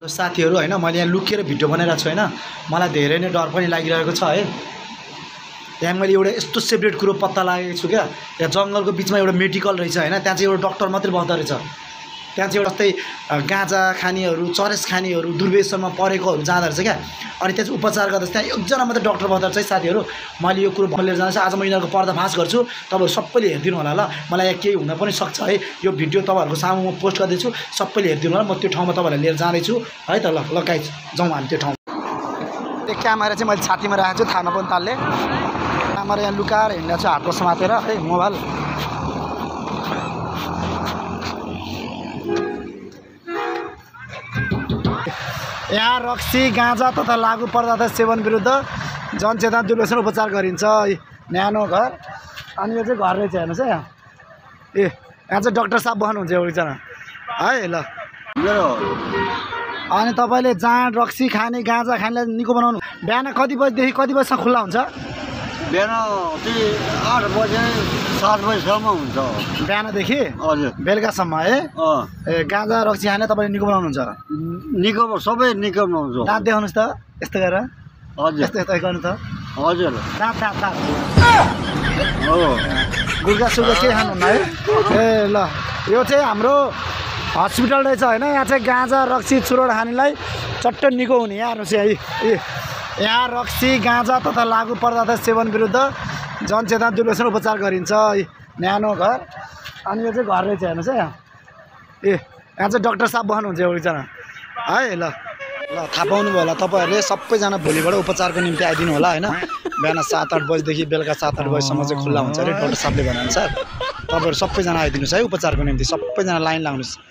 साथीहरु हैन मैले यहाँ लुकेर भिडियो बनाइरहेको छु हैन मलाई धेरै नै डर पनि लागिरहेको छ है। त्यहाँ मैले एउटा यस्तो सेपरेट कुरो पत्ता लागेको छु क्या, यहाँ जंगलको बीचमा एउटा मेडिकल रहेछ हैन, त्यहाँ चाहिँ एउटा डाक्टर मात्रै बस्दो रहेछ। त्यहाँ चाहिँ एउटा जस्तै गाँजा खानेहरु चरस खानेहरु दुर्व्यसनमा परेकोहरु जाँदा रहेछ क्या, अनि त्यहाँ चाहिँ उपचार गर्दा त्यहाँ एकजना मात्रै डाक्टर बस्दो रहेछ। साथीहरु मैले यो कुरो लिएर जाँदैछु, आज म यिनीहरुको पर्दाफास गर्छु, तपाईहरु सबैले हेरिदिनु होला ल। मलाई यहाँ केही हुन पनि सक्छ है, यो भिडियो तपाईहरुको सामु म पोस्ट गर्दैछु, सबैले हेरिदिनु होला। म त्यो ठाउँमा तपाईहरुलाई लिएर जाँदैछु है त। ल गाइस जाउँ हामी त्यो ठाउँमा। त्यो क्यामेरा चाहिँ मैले छातीमा राखेको छु, थाहा नपाउनु तालले। क्यामेरा यहाँ लुकाएर हिँडेको छु हातमा समातेर है मोबाइल। यहाँ रक्सी गाँजा तथा लागू पदार्थ सेवन विरुद्ध जनचेतना दुर्व्यसन उपचार गरिन्छ न्यानो घर। अनि यो चाहिँ घर रहेछ हेर्नुहोस् है यहाँ। यहाँ चाहिँ डाक्टर साहब बस्नुहुन्छ एकजना है ल। अनि तपाईँले जहाँ रक्सी खाने गाँजा खानेलाई निको बनाउनु बिहान कति बजीदेखि कति बजीसम्म खुल्ला हुन्छ? बिहान 8 बजे 7 बजीसम्म हुन्छ बिहानदेखि हजुर बेलुकासम्म है। गाँजा रक्सी खाने तपाईँले निको बनाउनुहुन्छ? निको सबै निको बनाउँछ। दाँत देखाउनुहोस् त यस्तो गरेर, हजुर यस्तो यस्तो गर्नु त हजुर दाँत दाँत दाँत हो। गुर्गा सुर्गा के खानुहुन्न है? ए ल यो चाहिँ हाम्रो हस्पिटल रहेछ होइन। यहाँ चाहिँ गाँजा रक्सी चुरोट खानेलाई चट्ट निको हुने। यहाँ हेर्नुहोस् है, यहाँ रक्सी गाँजा तथा लागू पदार्थ सेवन विरुद्ध जनचेतना दुर्व्यसन उपचार गरिन्छ न्यानो घर। अनि यो चाहिँ घर रहेछ हेर्नुहोस् है यहाँ। यहाँ चाहिँ डाक्टर साहब बस्नुहुन्छ एकजना है ल। थाहा पाउनुभयो होला तपाईँहरूले, सबैजना भोलिबाट उपचारको निम्ति आइदिनु होला होइन। बिहान 7-8 बजीदेखि बेलुका 7-8 बजीसम्म चाहिँ खुल्ला हुन्छ अरे डाक्टर साहबले भनेअनुसार। तपाईँहरू सबैजना आइदिनुहोस् है उपचारको निम्ति, सबैजना लाइन लाग्नुहोस्।